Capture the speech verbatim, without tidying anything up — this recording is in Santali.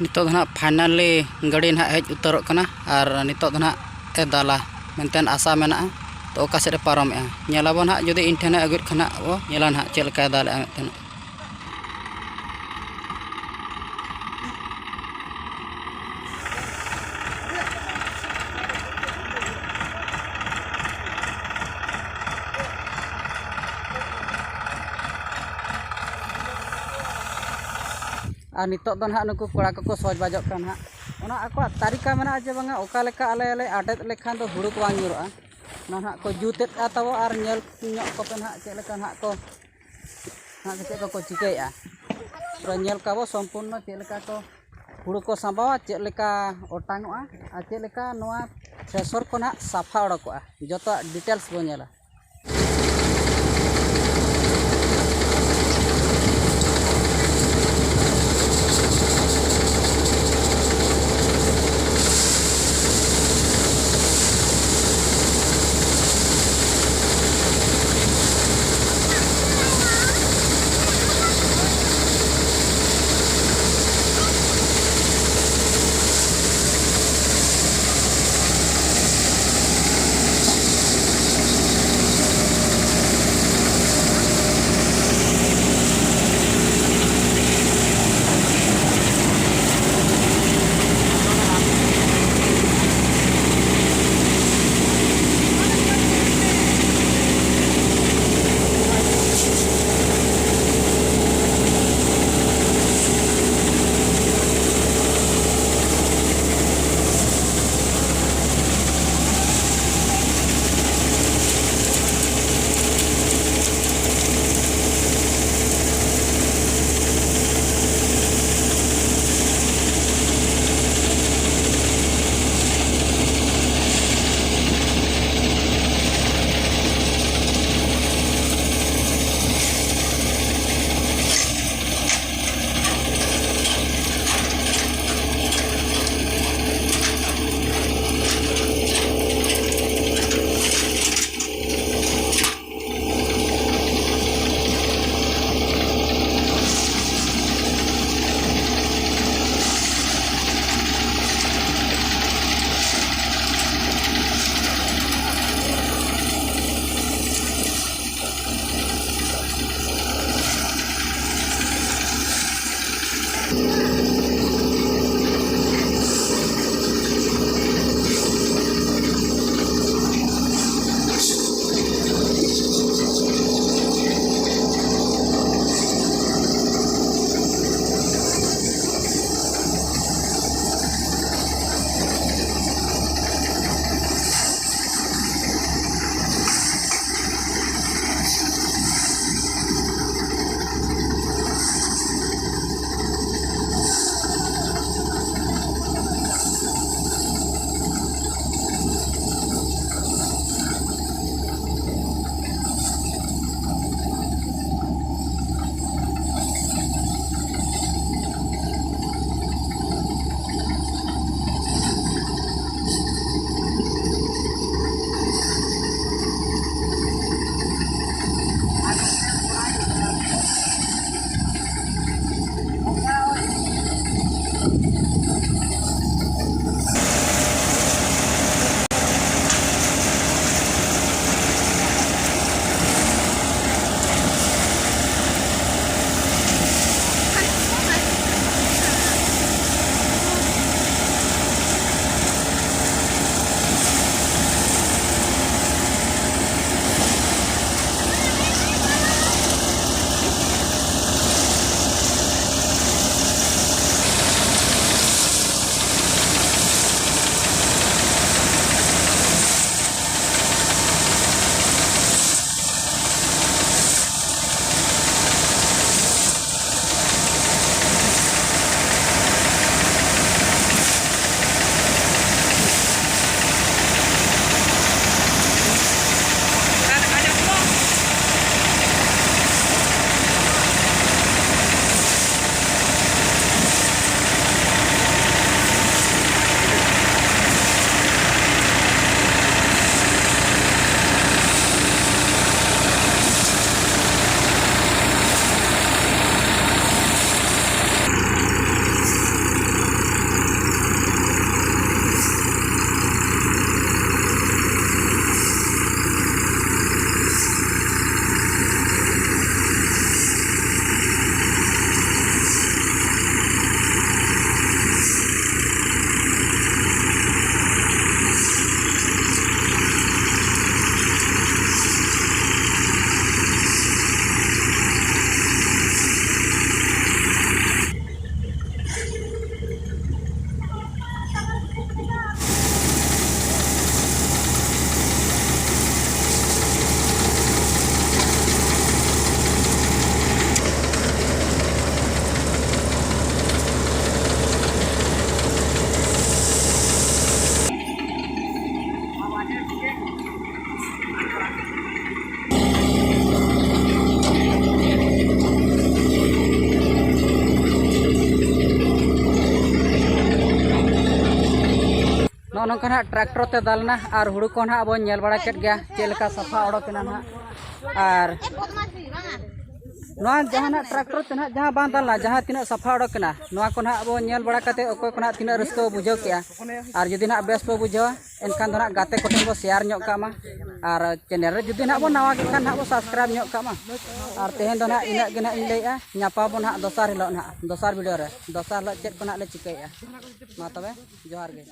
ᱱᱤᱛᱚᱜ ᱫᱚ ᱱᱟᱦᱟᱜ finally ᱜᱟᱹᱰᱤ ᱱᱟᱦᱟᱜ ᱦᱮᱡ ᱩᱛᱟᱹᱨᱚᱜ ᱠᱟᱱᱟ ᱟᱨ ᱱᱤᱛᱚᱜ ᱫᱚ ᱱᱟᱦᱟᱜ ᱮ ᱫᱟᱞᱟ ᱢᱮᱱᱛᱮ ᱟᱥᱟ ᱢᱮᱱᱟᱜᱼᱟ᱾ ᱛᱚ ᱚᱠᱟ ᱥᱮᱫ ᱮ ᱯᱟᱨᱚᱢᱮᱜᱼᱟ, ᱧᱮᱞᱟᱵᱚᱱ ᱱᱟᱦᱟᱜ, ᱡᱩᱫᱤ ᱤᱧ ᱴᱷᱮᱱᱮ ᱟᱹᱜᱩᱭᱮᱫ ᱠᱷᱟᱱ ᱱᱟᱦᱟᱜ ᱵᱚ ᱧᱮᱞᱟ ᱱᱟᱦᱟᱜ ᱪᱮᱫ ᱞᱮᱠᱟᱭ ᱫᱟᱞᱮᱜᱼᱟ ᱢᱮᱱᱛᱮ᱾ ᱟᱨ ᱱᱤᱛᱚᱜ ᱫᱚ ᱱᱟᱦᱟᱜ ᱱᱩᱠᱩ ᱠᱚᱲᱟ ᱠᱚᱠᱚ ᱥᱚᱡᱽ ᱵᱟᱡᱚᱜ ᱠᱟᱱᱟ ᱱᱟᱦᱟᱜ᱾ ᱚᱱᱟ ᱟᱠᱚᱣᱟᱜ ᱛᱟᱹᱨᱤᱠᱟ ᱢᱮᱱᱟᱜᱼᱟ ᱡᱮ ᱵᱟᱝᱟ, ᱚᱠᱟ ᱞᱮᱠᱟ ᱟᱞᱮ ᱞᱮ ᱟᱴᱮᱫ ᱞᱮᱠᱷᱟᱱ ᱫᱚ ᱦᱩᱲᱩ ᱠᱚ ᱵᱟᱝ ᱧᱩᱨᱩᱜᱼᱟ᱾ ᱚᱱᱟ ᱱᱟᱦᱟᱜ ᱠᱚ ᱡᱩᱛᱮᱫᱼᱟ ᱛᱟᱵᱚ, ᱟᱨ ᱧᱮᱞ ᱧᱚᱜ ᱠᱚᱯᱮ ᱱᱟᱦᱟᱜ ᱪᱮᱫ ᱞᱮᱠᱟ ᱱᱟᱦᱟᱜ ᱠᱚ, ᱱᱟᱦᱟᱜ ᱪᱮᱫ ᱠᱚᱠᱚ ᱪᱤᱠᱟᱹᱭᱮᱫᱼᱟ᱾ ᱯᱩᱨᱟᱹ ᱧᱮᱞ ᱠᱟᱵᱚ ᱥᱚᱢᱯᱩᱨᱱᱚ ᱪᱮᱫ ᱞᱮᱠᱟ ᱠᱚ ᱦᱩᱲᱩ ᱠᱚ ᱥᱟᱸᱵᱟᱣᱟ, ᱪᱮᱫ ᱞᱮᱠᱟ ᱚᱴᱟᱝᱚᱜᱼᱟ, ᱟᱨ ᱪᱮᱫ ᱞᱮᱠᱟ ᱱᱚᱣᱟ ᱛᱷᱨᱮᱥᱚᱨ ᱠᱚ ᱱᱟᱦᱟᱜ ᱥᱟᱯᱷᱟ ᱚᱰᱚᱠᱚᱜᱼᱟ, ᱡᱚᱛᱚᱣᱟᱜ details ᱵᱚᱱ ᱧᱮᱞᱟ᱾ ᱱᱚᱝᱠᱟ ᱱᱟᱦᱟᱜ ᱴᱨᱟᱠᱴᱚᱨ ᱛᱮ ᱫᱟᱞ ᱮᱱᱟ ᱟᱨ ᱦᱩᱲᱩ ᱠᱚ ᱱᱟᱦᱟᱜ ᱵᱚᱱ ᱧᱮᱞ ᱵᱟᱲᱟ ᱠᱮᱫ ᱜᱮᱭᱟ ᱪᱮᱫ ᱞᱮᱠᱟ ᱥᱟᱯᱷᱟ ᱚᱰᱚᱠ ᱮᱱᱟ ᱱᱟᱦᱟᱜ᱾ ᱟᱨ ᱱᱚᱣᱟ ᱡᱟᱦᱟᱱᱟᱜ ᱴᱨᱟᱠᱴᱚᱨ ᱛᱮ ᱱᱟᱦᱟᱜ ᱡᱟᱦᱟᱸ ᱵᱟᱝ ᱫᱟᱞ ᱮᱱᱟ, ᱡᱟᱦᱟᱸ ᱛᱤᱱᱟᱹᱜ ᱥᱟᱯᱷᱟ ᱚᱰᱚᱠ ᱮᱱᱟ, ᱱᱚᱣᱟ ᱠᱚ ᱱᱟᱦᱟᱜ ᱵᱚᱱ ᱧᱮᱞ ᱵᱟᱲᱟ ᱠᱟᱛᱮ ᱚᱠᱚᱭ ᱠᱚ ᱱᱟᱦᱟᱜ ᱛᱤᱱᱟᱹᱜ ᱨᱟᱹᱥᱠᱟᱹ ᱵᱚ ᱵᱩᱡᱷᱟᱹᱣ ᱠᱮᱜᱼᱟ᱾ ᱟᱨ ᱡᱩᱫᱤ ᱱᱟᱦᱟᱜ ᱵᱮᱥ ᱵᱚ ᱵᱩᱡᱷᱟᱹᱣᱟ, ᱮᱱᱠᱷᱟᱱ ᱫᱚ ᱱᱟᱦᱟᱜ ᱜᱟᱛᱮ ᱠᱚᱴᱷᱮᱱ ᱵᱚ ᱥᱮᱭᱟᱨ ᱧᱚᱜ ᱠᱟᱜ ᱢᱟ᱾ ᱟᱨ ᱪᱮᱱᱮᱞ ᱨᱮ ᱡᱩᱫᱤ ᱱᱟᱦᱟᱜ ᱵᱚᱱ ᱱᱟᱣᱟ ᱜᱮ ᱠᱷᱟᱱ ᱱᱟᱦᱟᱜ ᱵᱚ ᱥᱟᱵᱥᱠᱨᱟᱭᱤᱵᱽ ᱧᱚᱜ ᱠᱟᱜ ᱢᱟ᱾ ᱟᱨ ᱛᱮᱦᱮᱧ ᱫᱚ ᱱᱟᱦᱟᱜ ᱤᱱᱟᱹᱜ ᱜᱮ ᱱᱟᱦᱟᱜ ᱤᱧ ᱞᱟᱹᱭᱮᱜᱼᱟ᱾ ᱧᱟᱯᱟᱢ ᱵᱚᱱ ᱱᱟᱦᱟᱜ ᱫᱚᱥᱟᱨ ᱦᱤᱞᱳᱜ ᱱᱟᱦᱟᱜ, ᱫᱚᱥᱟᱨ ᱵᱷᱤᱰᱤᱭᱳ ᱨᱮ, ᱫᱚᱥᱟᱨ ᱦᱤᱞᱳᱜ ᱪᱮᱫ ᱠᱚ ᱱᱟᱦᱟᱜ ᱞᱮ ᱪᱤᱠᱟᱹᱭᱮᱜᱼᱟ᱾ ᱢᱟ ᱛᱚᱵᱮ, ᱡᱚᱦᱟᱨ ᱜᱮ᱾